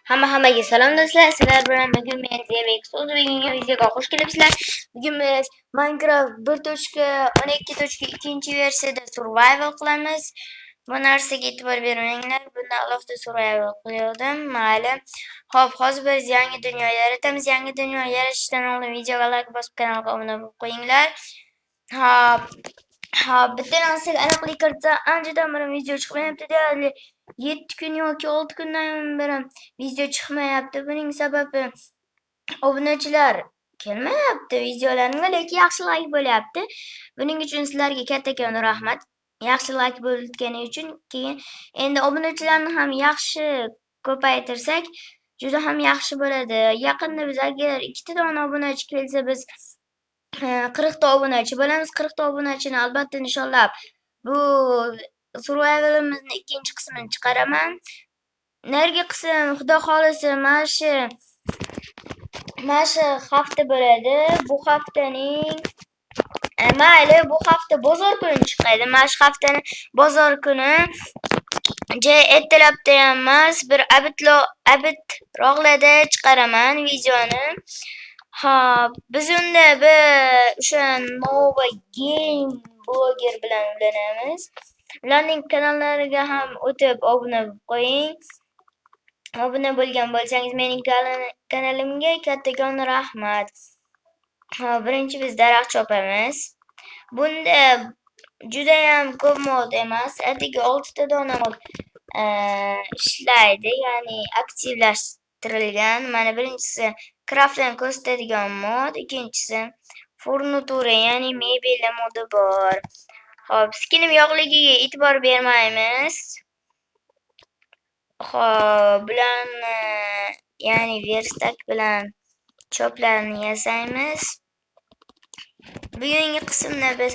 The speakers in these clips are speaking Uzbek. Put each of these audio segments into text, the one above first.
Hamma-hammaga salom do'stlar. Sizlar bilan bugun men ZMX o'z bugungi videoga xush kelibsizlar. Bugun biz Minecraft 1.12.2 versiyada survival qilamiz. Bu narsaga e'tibor bermanglar. Bunda alohida survival qilgandim. Mayli. Xo'p, hozir biz yangi dunyo yaratamiz. Yangi dunyo yaratishdan oldin videoga like bosib kanalga obuna bo'lib qo'yinglar. Xo'p, xo'p, bitta narsaga aniqlik kiritsa, anchadan beri video chiqmayapti deyarli. 7 kun yoki 6 kundan beri video chiqmayapti. Buning sababi obunachilar kelmayapti videolarimga, lekin yaxshi like bo'lyapti. Buning uchun sizlarga kattakon rahmat. Yaxshi like bo'lgani uchun. Keyin endi obunachilarni ham yaxshi ko'paytirsak, juda ham yaxshi bo'ladi. Yaqinda biz agar 2 dona obunachi kelsa, biz 40 ta obunachi bo'lamiz. 40 ta obunachini albatta nishonlab, bu survivalimizni ikkinchi qismini chiqaraman. Narigi qism, Xudo xolisa, mana shu hafta bo'ladi. Bu haftaning mayli, bu hafta bozor kuni chiqadi. Mana shu haftani bozor kuni ja ertalabda ham emas, bir abidroqlarda chiqaraman videoni. Xo'p, biz unda bir o'sha Nova Game bloger bilan ulanamiz. Ularning kanallariga ham o'tib obuna bo'lib qo'ying. Obuna bo'lgan bo'lsangiz mening kanalimga kattakon rahmat. Xo'p, birinchi biz daraxt chopamiz. Bunda judayam ko'p mod emas, atigi 6 ta dona mod ishlaydi, ya'ni aktivlashtirilgan. Mana birinchisi craftdan ko'rsatadigan mod, ikkinchisi furnitura, ya'ni mebel modi bor. Xo'p, skinim yo'qligiga e'tibor bermaymiz. Xo'p, bularni, ya'ni верстак bilan choplarni yasaymiz. Bugungi qismda biz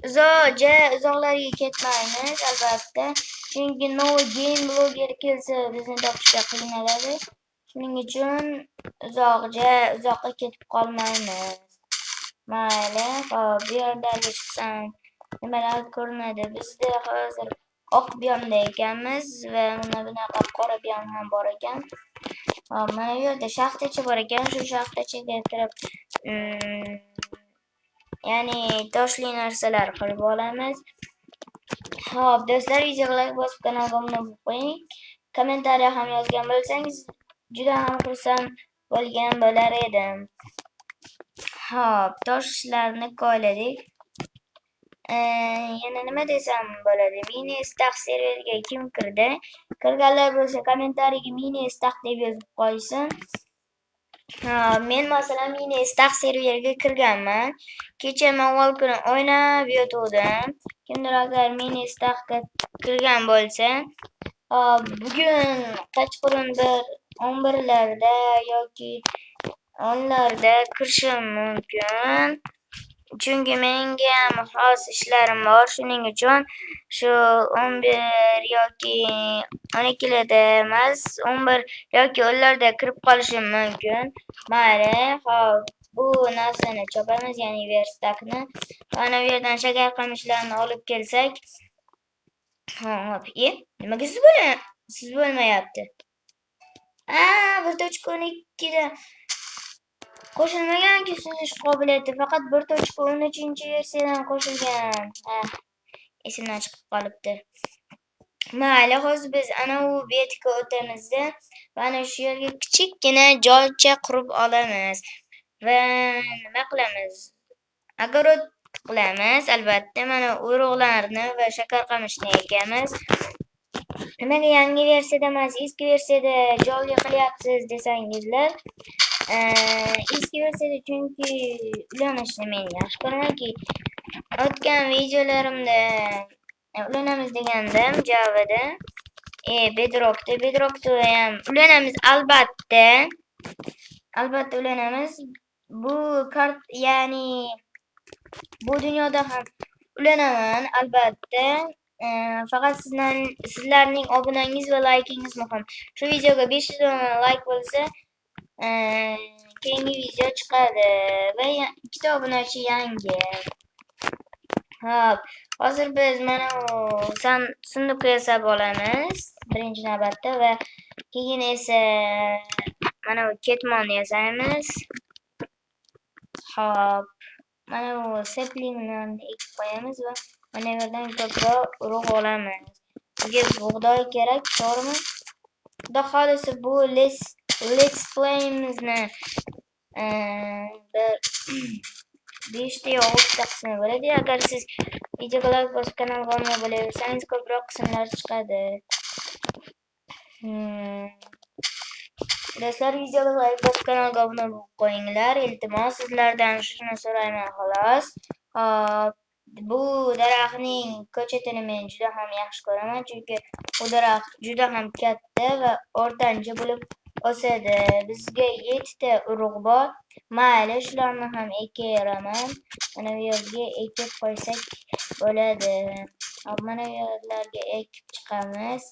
uzoq uzoqlarga ketmaymiz albatta. Chunki Nova Game bloger kelsa, bizni topishga qiynaladi. Shuning uchun uzoqja uzoqqa ketib qolmaymiz. Mayli, xo'p, bu yerlarga chiqsam nimalar ko'rinadi? Bizda hozir oq biomda ekanmiz va mana bunaqa qora biom ham bor ekan. Xo'p, mana bu yerda shaxtacha bor ekan. Shu shaxtachaga kirib, ya'ni toshli narsalar qilib olamiz. Xo'p, do'stlar, videoga like bosib kanalga obuna bo'lib qo'ying. Kommentariya ham yozgan bo'lsangiz, juda ham xursand bo'lgan bo'lar edim. Xo'p, toshlarni koyladik. Yana nima desam bo'ladi? Mini Stack serveriga kim kirdi? Kirganlar bo'lsa, kommentariyaga "Mini Stack" deb yozib qo'ysin. Ha, men masalan Mini Stack serveriga kirganman. Kecha avval kuni o'ynab yotuvdim. Kimdir agar Mini Stackga kirgan bo'lsa, hop, bugun kechqurun bir 11larda yoki 10larda kirishim mumkin. Chunki menga ham xos ishlarim bor. Shuning uchun shu 11 yoki 12larda emas, 11 yoki 10larda kirib qolishim mumkin. Mayli, xo'p, bu narsani chopamiz, ya'ni верстак ni. Mana bu yerdan shakar qamishlarni olib kelsak. Xo'p, nimaga siz bo'lmayapti? A, 1.12 da qo'shilmaganki suzish qobiliyati, faqat 1.13 versiyadan qo'shilgan. Ha, esimdan chiqib qolibdi. Mayli, hozir biz ana u betga o'tamizda va ana shu yerga kichikgina joycha qurib olamiz va nima qilamiz? Огород qilamiz albatta. Mana urug'larni va shakar qamishni ekamiz. Nimaga yangi versiyada emas, eski versiyada jolli qilyapsiz desangizlar, eski versiyada chunki ulanishni men yaxshi ko'ramanki, o'tgan videolarimda ulanamiz degandim Javada, Bedrockda ham ulanamiz albatta. Albatta ulanamiz. Bu kart, ya'ni bu dunyoda ham ulanaman albatta. Faqat sizlarning obunangiz va laykingiz muhim. Shu videoga 500 layk bo'lsa, keyingi video chiqadi va ikkita obunachi yangi. Xo'p, Hozir biz mana sunduq yasab olamiz birinchi navbatda va keyin esa mana bu ketmonni yasaymiz. Xo'p, mana bu saplinglarni ekib qo'yamiz va mana bu yerdan ko'proq urug' olamiz. Bizga bug'doy kerak, to'g'rimi? Xudo xolisa bu let's play'imizni bir 5 ta yo 6 ta qismi bo'ladi. Agar siz videoga like bosib kanalga obuna bo'laversangiz ko'proq qismlar chiqadi. Do'stlar, videoga like bosib kanalga obuna bo'lib qo'yinglar. Iltimos, sizlardan shuni so'rayman xolos. Hop, bu daraxtning ko'chatini men juda ham yaxshi ko'raman, chunki bu daraxt juda ham katta va o'rtancha bo'lib o'sadi. Bizga 7 ta urug' bor. Mayli, shularni ham ekaveraman. Mana bu yerga ekib qo'ysak bo'ladi. Hop, mana bu yerlarga ekib chiqamiz.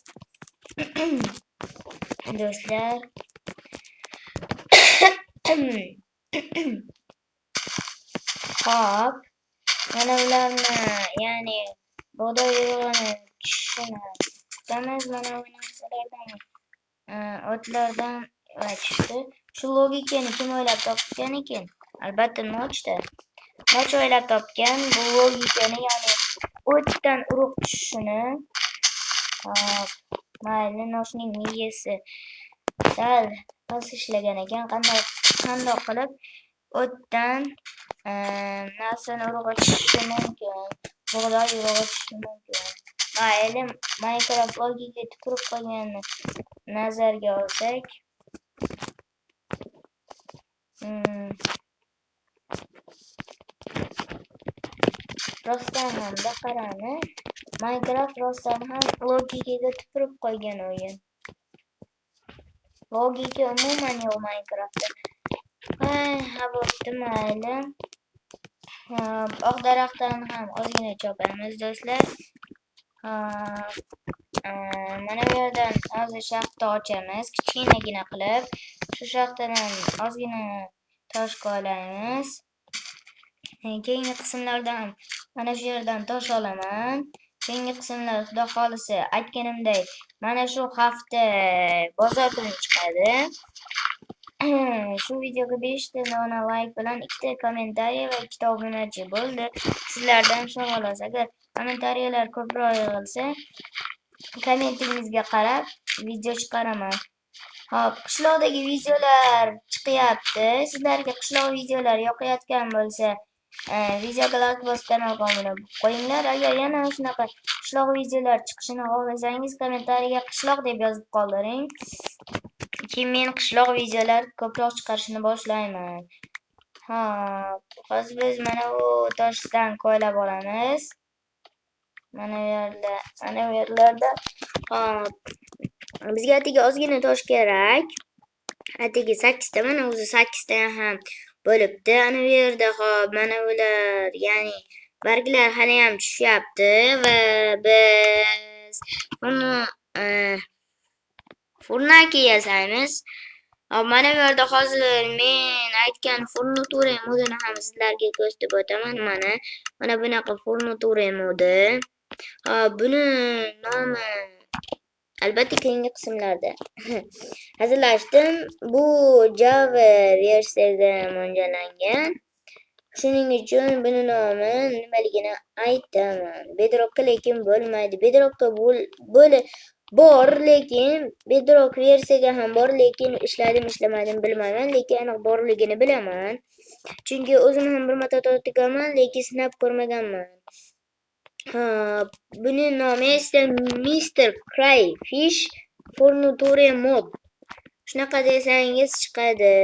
Do'stlar. Hop, mana bularni, ya'ni bug'doy urug'ini tushishini kutamiz. Mana bu narsalardan, o'tlardan va tushdi. Shu logikani kim o'ylab topgan ekan? Albatta Notchda. Notch o'ylab topgan bu logikani, ya'ni o'tdan urug' tushishini. Hop, mayli, Notchning miyasi sal past ishlagan ekan. Qandoq qilib o'tdan narsani urug'i tushishi mumkin, bug'doy urug'i tushishi mumkin. Mayli, Minecraft logika tupurib qo'yganini nazarga olsak. Rostdan ham qarani, Minecraft rostdan ham logikaga tupurib qo'ygan o'yin. Logika umuman yo'q Minecraftda. Ha, bo'pti, mayli. Hop, oq daraxtdan ham ozgina chopamiz do'stlar. Hop, mana bu yerdan hozir shaxta ochamiz, kichkinagina qilib. Shu shaxtadan ozgina tosh qo'yamiz. Keyingi qismlardan mana shu yerdan tosh olaman. Keyingi qismlar xudo xolisa aytganimdek mana shu hafta bozor kuni chiqadi. Shu videoga 5 ta dona like bilan 2 ta kommentariy va 2 ta obunachi bo'ldi. Sizlardan shu xolos. Agar kommentariyalar ko'proq yig'ilsa, kommentingizga qarab video chiqaraman. Hop, qishloqdagi videolar chiqyapti. Sizlarga qishloq videolari yoqayotgan bo'lsa, videoga like bosib kanalga obuna bo'lib qo'yinglar. Agar yana shunaqa qishloq videolar chiqishini xohlasangiz, kommentariyaga qishloq deb yozib qoldiring. Keyin men qishloq videolar ko'proq chiqarishni boshlayman. Hop, hozir biz mana bu toshdan ko'ylab olamiz. Mana bu yerda, mana bu yerlarda. Hop, bizga atigi ozgina tosh kerak. Atigi 8 ta, mana o'zi 8 ta ham bo'libdi. Ana bu yerda hop, mana bular, ya'ni barglar hali ham tushyapti va biz buni furnaki yasaymiz. Hop, mana bu yerda hozir men aytgan furniture modini ham sizlarga ko'rsatib o'taman. Mana bunaqa furniture modi. Hop, buni nomi albatta keyingi qismlarda hazillashdim. Bu Java versiyada mo'ljallangan. Shuning uchun buni nomi nimaligini aytaman. Bedrockka lekin bo'lmaydi. Bedrockka bor, lekin Bedrock versiyaga ham bor, lekin ishladim, ishlamadim bilmayman, lekin aniq borligini bilaman. Chunki o'zim ham bir marta tortganman, lekin sinab ko'rmaganman. Ha, buni nomi esa Mr. Crayfish Furniture Mod. Shunaqa desangiz chiqadi.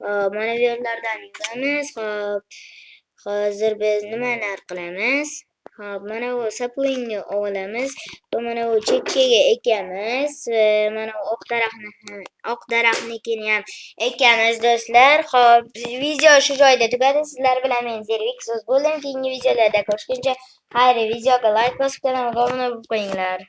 Hop, mana bu yerlardan yuramiz. Hop, hozir biz nimalar qilamiz? Hop, mana bu saplingni olamiz va mana bu chekkaga ekamiz. Mana bu oq daraxtnikini ham ekamiz do'stlar. Hop, video shu joyda tugadi. Sizlar bilan men Zervik so'z bo'ldim. Keyingi videolarda ko'rishguncha xayr. Videoga like bosib kanalga obuna bo'lib qo'yinglar.